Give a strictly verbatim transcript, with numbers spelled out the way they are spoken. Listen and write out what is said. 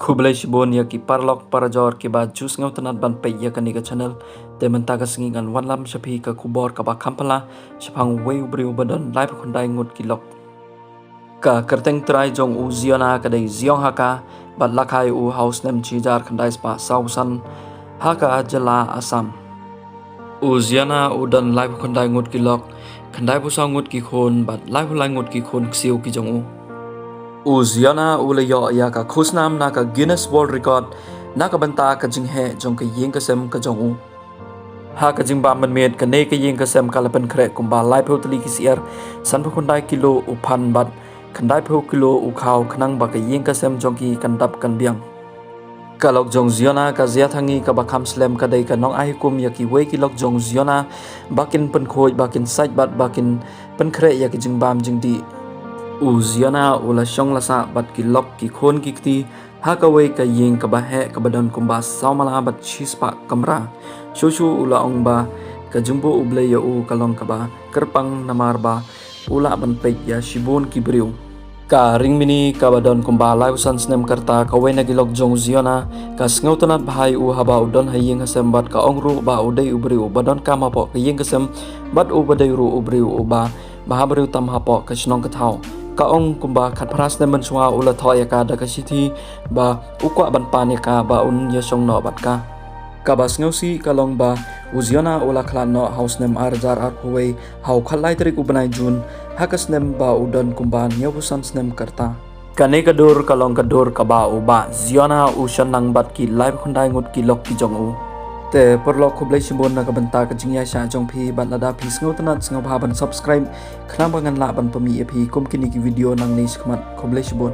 Khublei shibun ïa ki paralok parajor kiba ju sngewtynnat ban peit ïa kane ka channel. Te mynta ka sngi ngan wanlam sha phi ka khubor kaba kham phylla shaphang uwei u briew ba don laiphew khyndai ngut ki lok. Ka kyrteng trai jong u Ziona ka dei Ziong Haka, bad la kha ïa u ha u snem shi hajar khyndai spah saw san ha ka jylla Assam. U Ziona u don laiphew khyndai ngut ki lok, khyndaiphew saw ngut ki khun, bad laiphew lai ngut ki khun ksiew ki jong u. U Ziona u la ïoh ïa ka khusnam na ka Guinness World Record na ka bynta ka jingheh jong ka ïing ka sem ka jong u. Ha ka jingbam mynmiet, kane ka ïing ka sem ka la pynkhreh kumba laiphew tylli ki syiar, sanphew khyndai kilo u phan, bad khyndaiphew kilo u khaw, khnang ba ka ïing ka sem jong ki kan dap kan biang. Ka lok jong Ziona ka jia thangi kaba kham slem ka dei ka nongai hukum ïa kiwei ki lok jong Ziona, ba kin pynkhuid, ba kin sait, bad ba kin pynkhreh ïa ki jingbam jingdih. U Ziona u la shong la sah bad ki lok, ki khun, ki kti ha kawei ka ïing kaba heh kaba don kumba saw mala bad shispah kamra. Shuh shuh u la ong ba ka jingbuh U Blei ïa u ka long kaba kyrpang namar ba u lah ban peit ïa shibun ki briew. Ka Ringmini kaba don kumba laiphew san snem ka rta, kawei na ki lok jong u Ziona, ka sngewtynnat bha ïa u haba u don ha ïing ha sem bad ka ong ruh ba u dei u briew uba donkam hapoh ka ïing ka sem, bad uba dei ruh u briew uba bhabriew tam hapoh ka shnong ka thaw. Ka ong kumba khatphra snem mynshuwa u la thoh ïa ka da ka shithi ba u kwah ban pan ïa ka ba un ïashong noh bad ka. Kaba sngewsih ka long ba u Ziona u la khlad noh ha u snem ar hajar arphew wei ha u khatlai tarik u bnai Jun, ha ka snem ba u don kumba hynñiewphew san snem ka rta. Kane ka dur ka long ka dur kaba u Bah Ziona u shon lang bad ki laiphew khyndai ngut ki lok ki jong u. Te paralok, khublei shibun na ka bynta ka jingïaishah jong phi, bad lada phi sngewtynnat, sngewbha ban subscribe, khnang ba ngan lah ban pynmih ïa phi kum kine ki video nangne shakhmat. Khublei shibun.